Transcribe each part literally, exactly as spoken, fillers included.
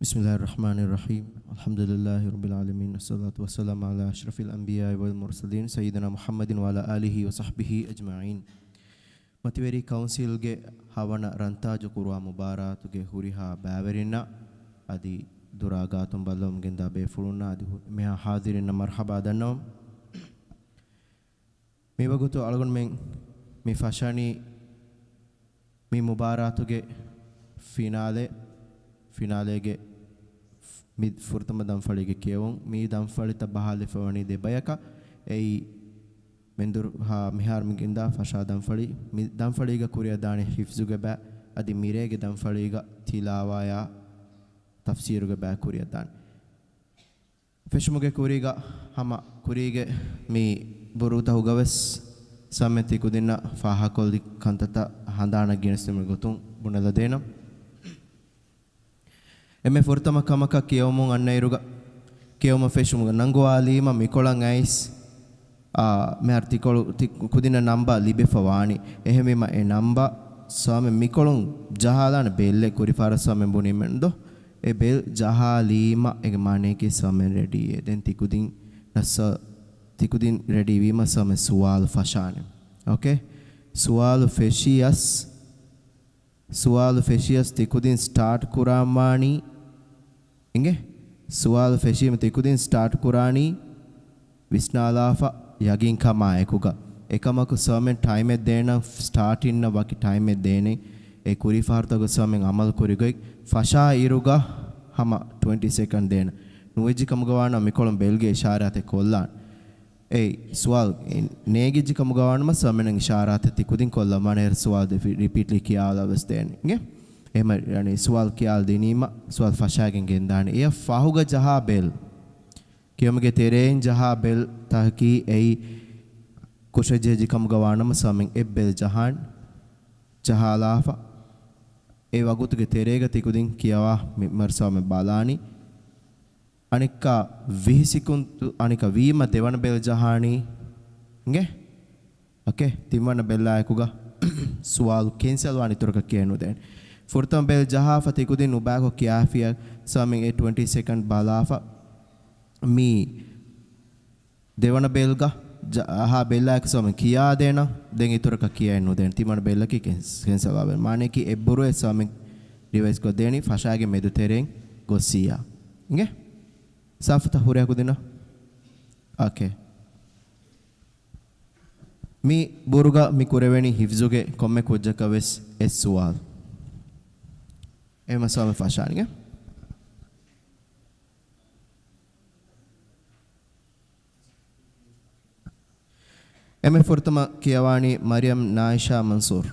بسم الله الرحمن الرحيم. الحمد لله رب العالمين. والصلاة والسلام على أشرف الأنبياء والمرسلين سيدنا محمد وعلى آله وصحبه أجمعين. މަތިވެރި ކައުންސިލްގެ ހަވަނަ ރަންތާޖު ކުރުވާ މުބާރާތުގެ ހުރިހާ ބައިވެރިންނަށް އަދި ދުރާ ގާތުން ބައްލަވަމުން ގެންދާ ބޭފުޅުންނަށް އަދި ހު-، މިހާ ހާޒިރިންނަށް މަރްޙަބާ ދަންނަވަމުން. މިވަގުތު އަޅުގަނޑުމެން މި ފަށާނީ މި މުބާރާތުގެ ފިނާލެ، ފިނާލޭގެ މި ފުރަތަމަ ދަންފަޅީގެ ކިޔެވުން. މި ދަންފަޅިތައް ބަހާލެފަ ވަނީ ދެ ބަޔަކަށް. އެއީ މެންދުރު ހާ މިހާރު މި ގެންދާ ފަށާ ދަންފަޅި. މި ދަންފަޅީގަ ކުރިއަށްދާނެ ހިފްޒުގެ ބައި، އަދި މިރޭގެ ދަންފަޅީގަ ތިލާވާޔާ ތަފްސީރުގެ ބައި ކުރިއަށްދާނެ. ފެށުމުގެ ކުރީގަ ހަމަ ކުރީގެ މި ބުރޫތަހުގަވެސް ސާމެން ތިކުދިންނަށް ފާހަކޮށްލި ކަންތައްތައް ހަނދާނަށް ގެނެސްދިނުމުގެ ގޮތުން ބުނެލަދޭނަން. އެންމެ ފުރަތަމަ ކަމަކަށް ކިޔަވަމުން އަންނައިރުގަ، ކިޔަވަމަށް ފެށުމުގެ ނަންގޮވާލީމަ މިކޮޅަށް އައިސް، އާ، މިހާރު ތިކޮޅު، ތި ކުދިންނަށް ނަންބާ ލިބިފަ ވާނީ. އެހެންވީމަ އެ ނަންބާ ސާމެން މިކޮޅުން ޖަހާލާނެ ބެލް އެ ކުރި ފަހަރަށް ސާމެން ބުނީމެން ދޯ. އެ ބެލް ޖަހާލީމަ އޭގެ މާނަޔަކީ ސާމެން ރެޑީއޭ. ދެން ތިކުދިން ނައްސަ، ތިކުދިން ރެޑީ ވީމަ ސާމެން ސުވާލު ފަށާނެ. އޯކޭ؟ ސުވާލު ފެށިޔަސް، ސުވާލު ފެށިޔަސް ތިކުދިން ސްޓާޓް ކުރާން ވާނީ. އިނގޭ؟ ސުވާލު ފެށީމަ ތިކުދިން ސްޓާޓް ކުރާނީ ވިސްނާލާފަ ޔަގީންކަމާ އެކުގަ. އެކަމަކު ސާމެން ޓައިމެއް ދޭނަން ސްޓާޓިންނަށް ވަކި ޓައިމެއް ދޭނެ. އެ ކުރި ފަހަރުތަކުގަ ސާމެން އަމަލު ކުރި ގޮތް ފަށާ އިރުގަ ހަމަ ޓްވެންޓީ ސެކަންޑް ދޭނަން. ނުވެއްޖެ ކަމުގަ ވާނަމަ މިކޮޅުން ބެލްގެ އިޝާރާތެއް ކޮށްލާން. އެއީ، ސުވާލު ނޭގިއްޖެ ކަމުގަ ވާނަމަ ސާމެން އިޝާރާތެއް ތިކުދިން ކޮށްލަން ވާނެ އޭރު ސުވާލު ދެ ރިޕީޓްލީ ކިޔާލާ ވެސް ދޭނެ. އިނގޭ؟ އެހެމަ ޔަނީ ސުވާލު ކިޔާލަ ދިނީމަ ސުވާލު ފަށާގެން ގެންދާނެ. އެއަށް ފަހުގަ ޖަހާ ބެލް. ކިޔުމުގެ ތެރެއިން ޖަހާ ބެލް ތަކަކީ އެއީ ކުށެއްޖެއްޖެ ކަމުގަ ވާނަމަ ސާމެން އެއް ބެލް ޖަހާން. ޖަހާލާފަ. އެ ވަގުތުގެ ތެރޭގަ ތިކުދިން ކިޔަވާ މި މަރް ސާމެން ބަލާނީ. އަނެއްކާ ވިހި ސިކުންތު، އަނެއްކާ ވީމަ ދެވަނަ ބެލް ޖަހާނީ. އިނގޭ؟ އޯކޭ، ތިންވަނަ ބެލްއާއެކުގަ ސުވާލު ކެންސަލް ވާން އިތުރަކަށް ކިޔައެއް ނުދޭނެ. ފުރަތަމަ ބެލް ޖަހާފަ ތިކުދިން ނުބައިކޮށް ކިޔާފިޔަ ސާމެން އެ ޓްވެންޓީ ސެކަންޑް ބަލާފަ މީ ދެވަނަ ބެލްގަ ޖަ-، އަހާ ބެލްއާއެކު ސާމެން ކިޔާދޭނަން. ދެން އިތުރަކަށް ކިޔައެއް ނުދޭނެ. ތިންވަނަ ބެލްއަކީ ކެންސް-، ކެންސަލް ވާ ބެލް. މާނަޔަކީ އެއްބުރުވެ ސާމެން ރިވައިޒް ކޮށްދޭނީ ފަށާގެ މެދު ތެރެއިން ގޮއްސިއްޔާ. އިނގޭ؟ ސާފުތަ ހުރިހާ ކުދިންނަށް؟ އޯކޭ. މި ބުރުގަ މި ކުރެވެނީ ހިފްޒުގެ ކޮންމެ ކުއްޖަކަށް ވެސް އެއް ސުވާލު. އެ މައްސަލަ ފަށާނީ. އެންމެ ފުރަތަމަ ކިޔަވާނީ މަރިޔަމް ނާއިޝާ މަންސޫރު.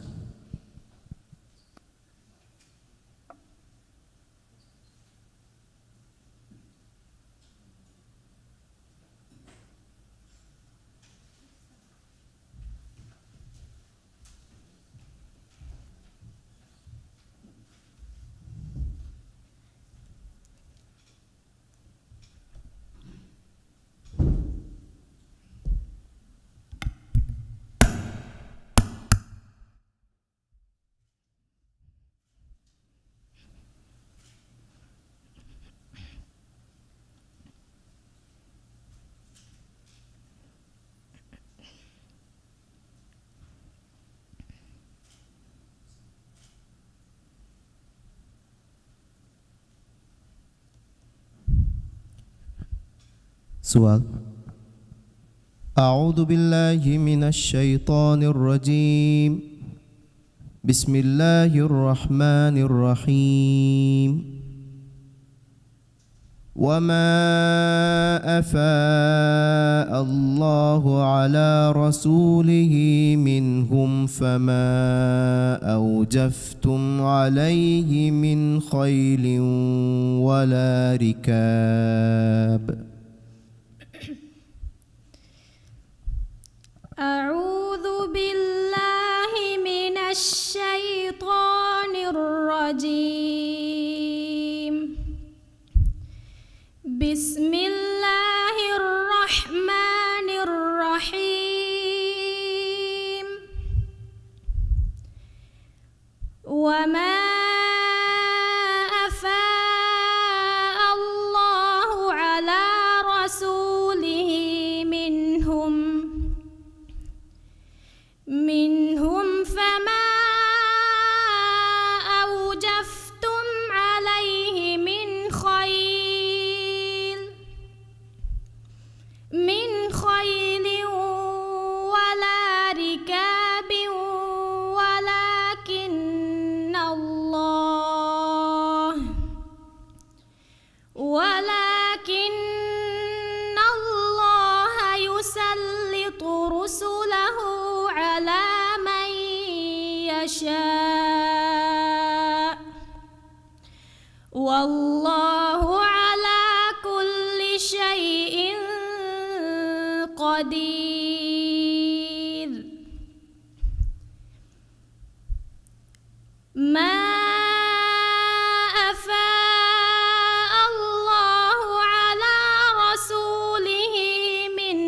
سؤال. أعوذ بالله من الشيطان الرجيم. بسم الله الرحمن الرحيم. وما أفاء الله على رسوله منهم فما أوجفتم عليه من خيل ولا ركاب. أعوذ بالله من الشيطان الرجيم. بسم الله الرحمن الرحيم. وما أفاء شيء قدير. ما أفاء الله على رسوله من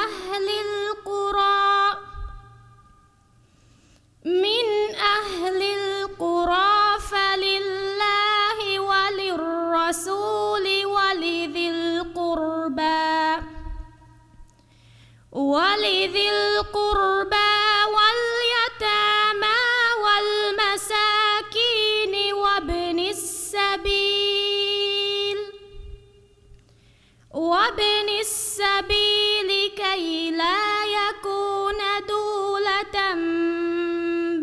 أهل القرى، من أهل القرى فلله وللرسول ولذي القربى، ولذي القربى واليتامى والمساكين وابن السبيل، وابن السبيل كي لا يكون دولة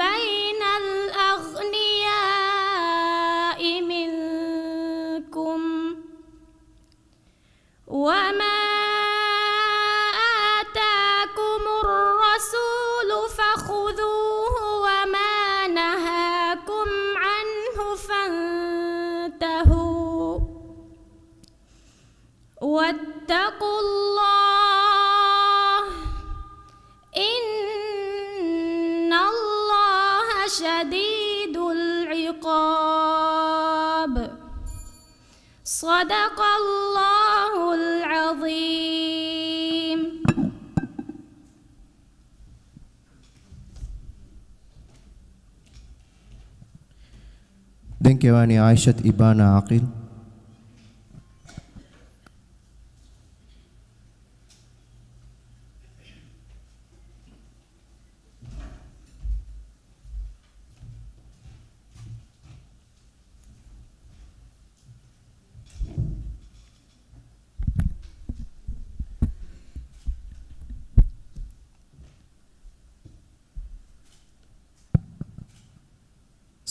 بين الأغنياء منكم، وما آتاكم الرسول فخذوه وما نهاكم عنه فانتهوا. واتقوا الله، إن الله شديد العقاب. صدق الله العظيم. ދެން ކިޔަވާނީ ޢާއިޝަތު އިބާނާ ޢަޤީލް.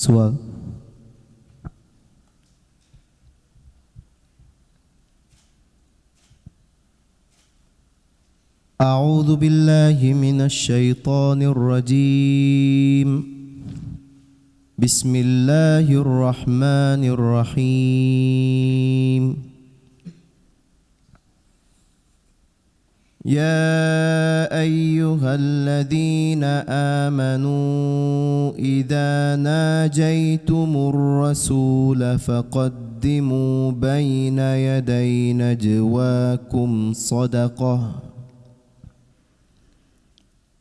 ސުވާލު. أعوذ بالله من الشيطان الرجيم. بسم الله الرحمن الرحيم. يا أيها الذين آمنوا إذا ناجيتم الرسول فقدموا بين يدي نجواكم صدقة.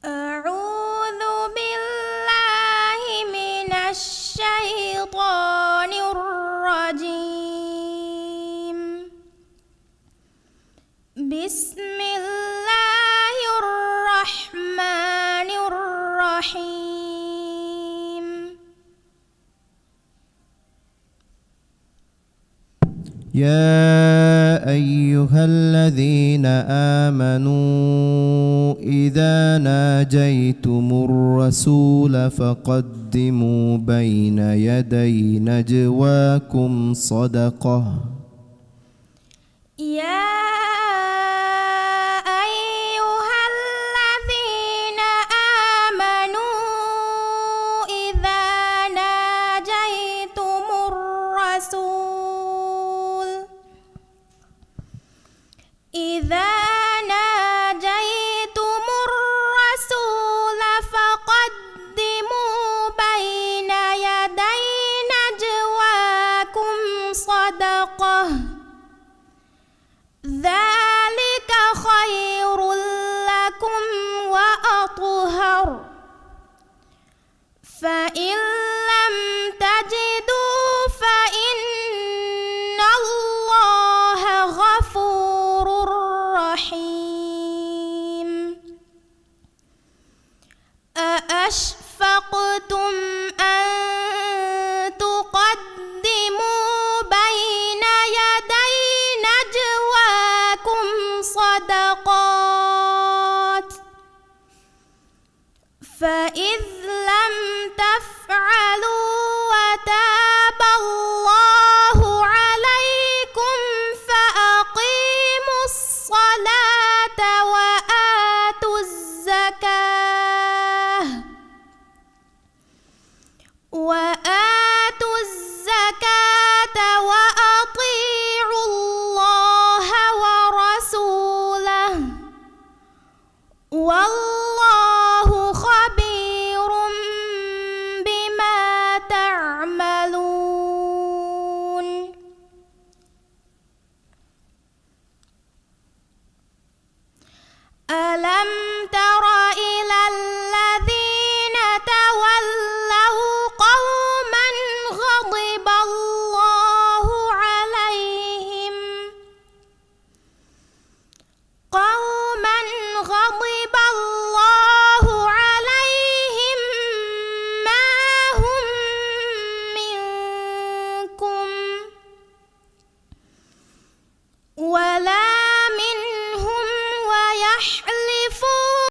أعوذ بالله من الشيطان الرجيم. بسم الله الرحمن الرحيم. يا أيها الذين آمنوا إذا ناجيتم الرسول فقدموا بين يدي نجواكم صدقة. يا أيها الذين آمنوا إذا ناجيتم الرسول، إذا ناجيتم الرسول فقدموا بين يدي نجواكم صدقة، ذلك خير لكم وأطهر، فإن لم تجدوا فإن الله غفور رحيم. أأشفقتم أن تقدموا بين يدي نجواكم صدقات، فإذ